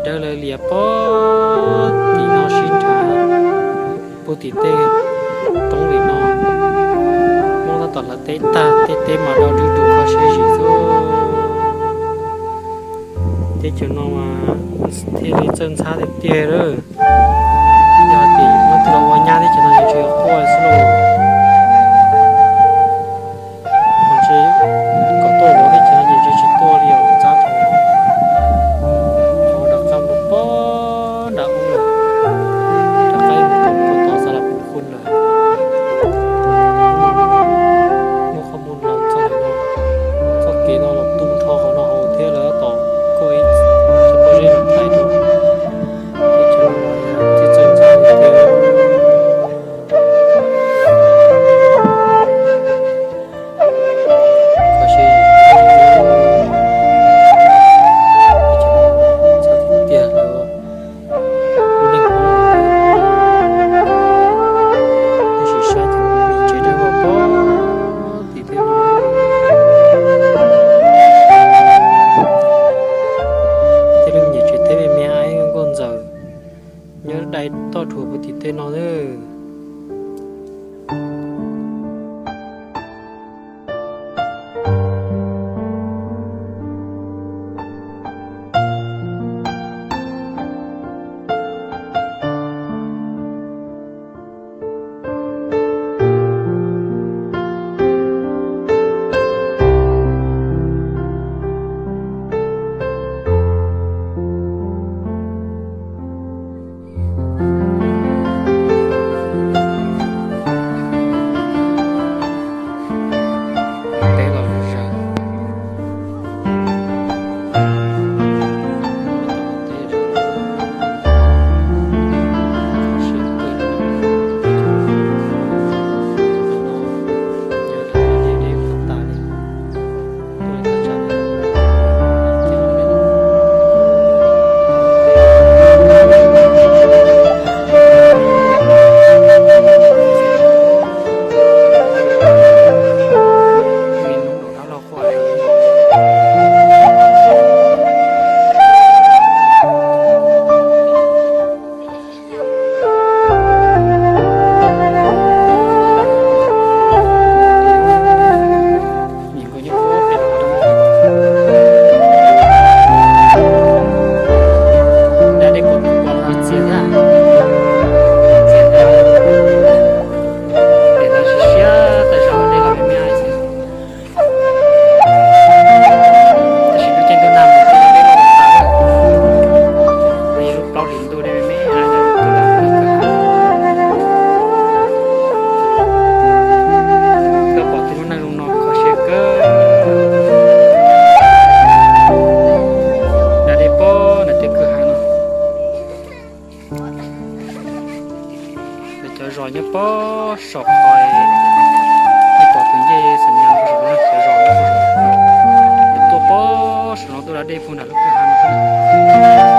Dawb lawv lias pog tim no sib nrhav puag tim tej roob li no. Hmoob tab tom hlawv teb tag, tej teb mas do dub du kho siab zim xwb. Teb chaws no mas thiaj li txawj ntxhab tiag tiag lawm. Yog tias muab tus los ua nyab teb chaws no ces tsis yog quaj xwb lauj. Ho ntshe kom tuaj vauv teb chaws no ces ntshe tsis tuaj li os, txab rau hauv nram qab mus pog nram ub lawm, nram qab mus rau puag tom Xa Las Pus Khun lawm. Muaj qhov muag los txog no, txoj kev no los tu nrho qhov no hauv thiab lawv tab tom kuj ib cov pob zeb los thaij rau. Teb chaws no txawj ntxhab tiag tiag. Kho siab zim, teb chaws no ntxhab tiag tiag lawm. Lub neej Hmoob, tab sis saib cov me tsev dawb vog pog tim tej no, tej leej niam tsev teb me me ib nkauj ntxawm nyob dai toj rhuav puag tim tej no lawm. Teb los zaws. Tab sis lub caij ntuj nag mus ces dej loj tas lawm, yog lub plaub hlis ntuj dej me me. Koj pom tej lub neej zoo no kho siab kawg. Da dej pog ntawm tej kwj ha no. Lawv cov zos nyob pog saum qhov, nej pom tus ncej xeem nyas pog saum no, cov zos nyob pog saum no, tuaj pog saum no tuaj da dej puag nram lub kwj ha no xwb na.